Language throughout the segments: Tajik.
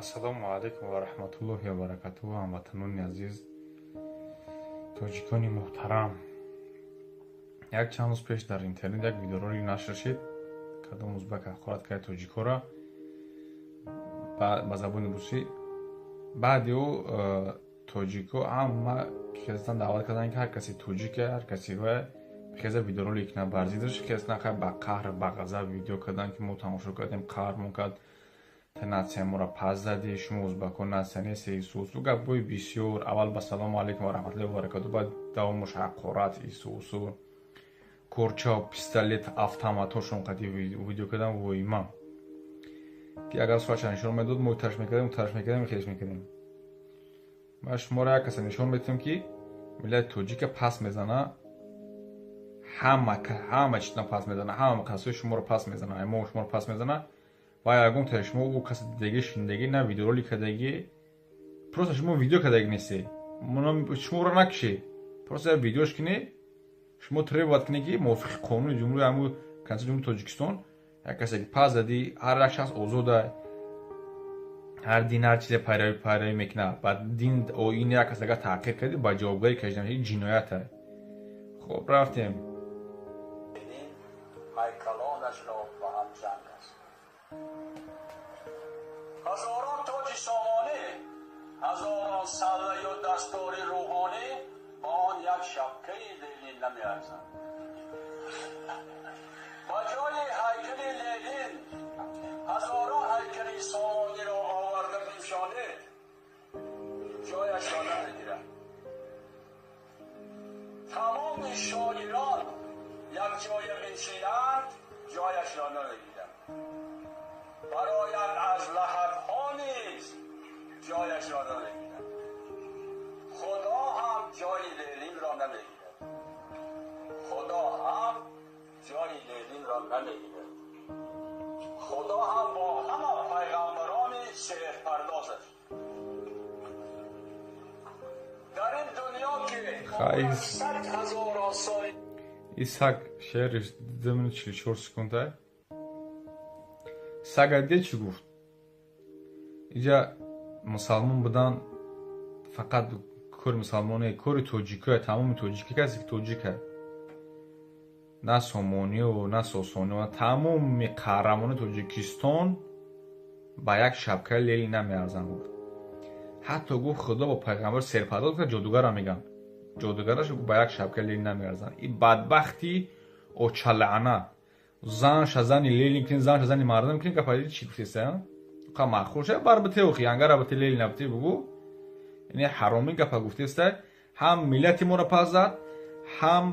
Ассалому алайкум ва раҳматуллоҳи ва баракатуҳ, ҳамватанони азиз, тоҷикони муҳтарам. Як чанд рӯз пеш дар интернет як видеоролик нашр шид, кадом узбак ҳақорат кард тоҷикоро ба забони русӣ. Баъди ӯ тоҷико ҳама хезтан даъват карданд, ки ҳар касе тоҷике, ҳар касе ва хеза видеоролик кунад бар зиддаш. Хезтан хай ба қаҳр, ба ғазаб видео карданд, ки мо тамошо кардем, қаҳрмон кард, нация моро пас задӣ, шумо узбакон нация нестед, исусу гапҳои бисёр. Аввал ба салому алайкум ва раҳматуллоҳи ва баракату, баъд давомаш ҳақорат, исусу корча, пистолет, автоматҳошон қати видео кардам. Воима ки агар суратша нишон медод, мо тарш мекардем, тарш мекардем, хелеш мекардем. Ман шуморо як каса нишон медиҳам, ки миллати тоҷика пас мезана, ҳама чизна пас мезана, ҳама касои шуморо пас мезана, мо шуморо пас мезана. Ва ягон тари шумо ӯ касе дидагӣ, шунидагӣ, на видеоролик кардагӣ, просто шумо видео кардагӣ нестед, шуморо накушед, просто як видеош кунед. Шумо требовать кунед, ки мувофиқи қонуни ҷумҳури, ҳамун Конститутсияи Ҷумҳурии Тоҷикистон, як касе ки пас задӣ, ҳар як шахс озода, ҳар дин, ҳар чизе пайравӣ мекунад. Ба дин, оин як кас агар таҳқир кардӣ, ба ҷавобгарӣ кашида мешавӣ, ҷиноят. Хоб, рафтем. Ҳайкалонашро ба ҳам занг аст. Ҳазорон тоҷи сомонӣ, ҳазорон саллаю дастори рӯҳонӣ ба он як шабкаи Ленин намеарзанд. Ба ҷои ҳайкали Ленин ҳазорон ҳайкали сомониро оварда биншонед, ҷояшро намегирад. Тамоми шоирон якҷоя биншинанд, ҷояшро намегирад. Барояд аз лаҳатҳо низ, ҷояшро намегирад. Худо ҳам ҷои Ленинро намегирад. Худо ҳам ҷои Ленинро намегирад. Худо ҳам бо ҳама пайғамбарони сеҳрпардозаш дар ин дунё, ки сад ҳазорон соли И саг шеъриш 2 минут 44 секунда. Сага де чӣ гуфт? Иҷа мусалмон будан фақат кори мусалмоне, кори тоҷикое, тамоми тоҷики, касе ки тоҷика, на сомониё, на сосониё, тамоми қаҳрамони Тоҷикистон ба як шабкаи Ленин намеарзанд, гуфт. Ҳатто гуфт, Худо бо пайғамбар серпардоз кард, ҷодугара мегӯянд, ҷодугараш ба як шабкаи Ленин намеарзанд. И бадбахти очалаъна занша зани Ленин кунӣ, занша зани мардум кунӣ. Гапа чӣ гуфтеса? Қа маъқул ша бар бите, охи ангара бите, Ленин бите, бугу. Ини ҳаромӣ гапа гуфтеста. Ҳам миллати моро пас зад, ҳам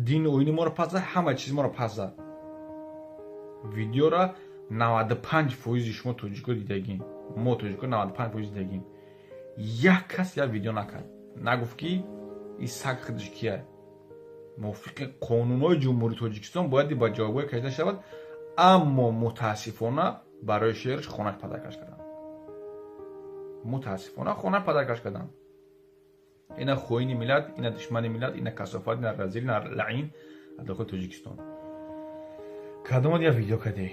дину оини моро пас зад, ҳама чиз моро пас зад. Видеора 95 фоизи шумо тоҷико дидагим, мо тоҷико 95 фоиз дидагим. Як кас як видео накард, нагуфт, ки и саг худаш кия. Мувофиқи қонунҳои Ҷумҳурии Тоҷикистон бояд ба ҷавобгоҳ кашида шавад, аммо мутаассифона барои шеърш хонаш падаркаш карданд. Мутаассифона хона падаркаш карданд. Ина хоини миллат, ина душмани миллат, ина касофат, ина разил, ина лаин аз дохили Тоҷикистон. Кадомат я видео кардӣ?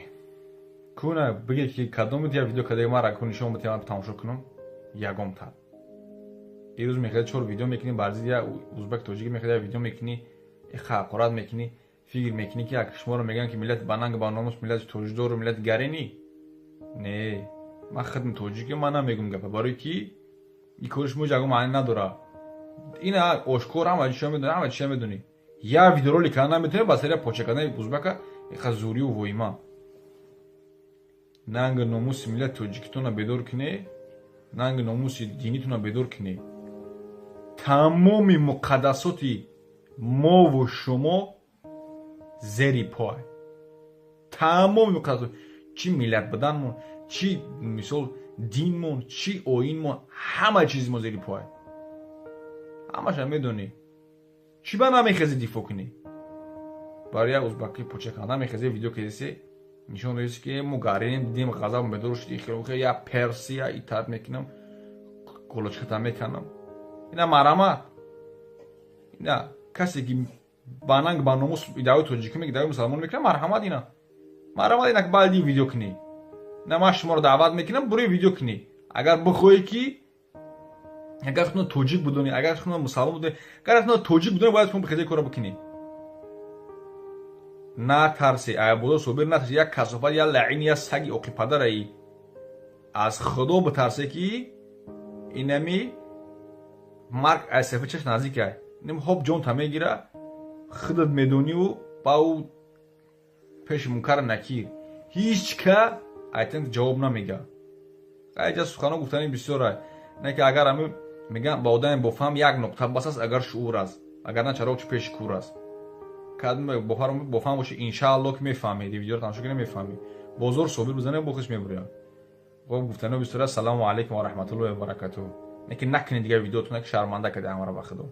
Куна биге, ки кадомат я видео кардӣ, мара ку нишон бите, ман тамошо кунам. Ягомта ирӯз мехоҳӣ чор видео мекунӣ бар зидди я узбек, тоҷик, мехоҳӣ я видео мекунӣ, ҳақорат мекунӣ, фикр мекунӣ, ки як шуморо мегӯянд, ки миллати бананг, ба номус, миллати тоҷдору миллати гаринӣ. Не, ман хидми тоҷикӣ, ман намегӯм гапа, барои ки ин кори шумо ягон маъне надорад. Ина ошкор ҳама чиша медонӣ, ҳама чиша медонӣ. Як видеоролик кардан наметавонӣ ба сари поча кардани узбака, иқа зурию воима. Нанги номуси миллати тоҷикитонро бедор кунӣ, нанги номуси динитонро бедор кунӣ. Тамоми муқаддасоти мову шумо зери пой, тамоми муқаддасот, чӣ миллат буданмон, чӣ мисол динмон, чӣ оинмон, ҳама чизи мо зери пой. Ҳамаша медонӣ. Чӣ ба намехезӣ дифоъ кунӣ? Барои як узбаки почакан намехезӣ, видео кедиси, нишон додиси, ки мо гаринем, дидем, ғазаб бедор шуд, я персия итаат мекунам, голочката меканам. Ина марамат, ина касе ки ба нанг, ба номус даъвои тоҷикӣ, даъвои мусалмон мекунам, марҳамат, ина марҳамат, ина баъди видео кунӣ. Ина ман шуморо даъват мекунам, бурои видео кунӣ. Агар бихоҳӣ ки агар худно тоҷик будонӣ, агар худно мусалмон будонӣ, агар худно тоҷик будонӣ, бояд шумо бихезӣ, кора бикунӣ. Натарси, Айбозор Собир, натарси. Як касофат, як лаъин, як саги оқипадараи. Аз Худо битарсе, ки инами марг аз сафи чаш наздикай. Ним хоб ҷонта мегира, худат медониву ба ӯ пеши Мункар Накир ҳеҷ ка айтен ҷавоб намега. Айҷа сухано гуфтани бисёра, не ки агар ами меган, ба одами бофаҳм як нуқта бас аст, агар шуур аст, агар на, чароғ чӣ пеши кур аст. Бофаҳм боши, иншаалло, ки мефаҳмед. Видеоро тамошо кунед, мефаҳмӣ. Бозор Собир бизане, бохиш мебурям. Хоб, гуфтано бисёра. Ассалому алайкум ва раҳматуллоҳи ва баракатуҳ. Не ки накунед дигар видеотона, ки шарманда кади ҳамаро, ба Худо.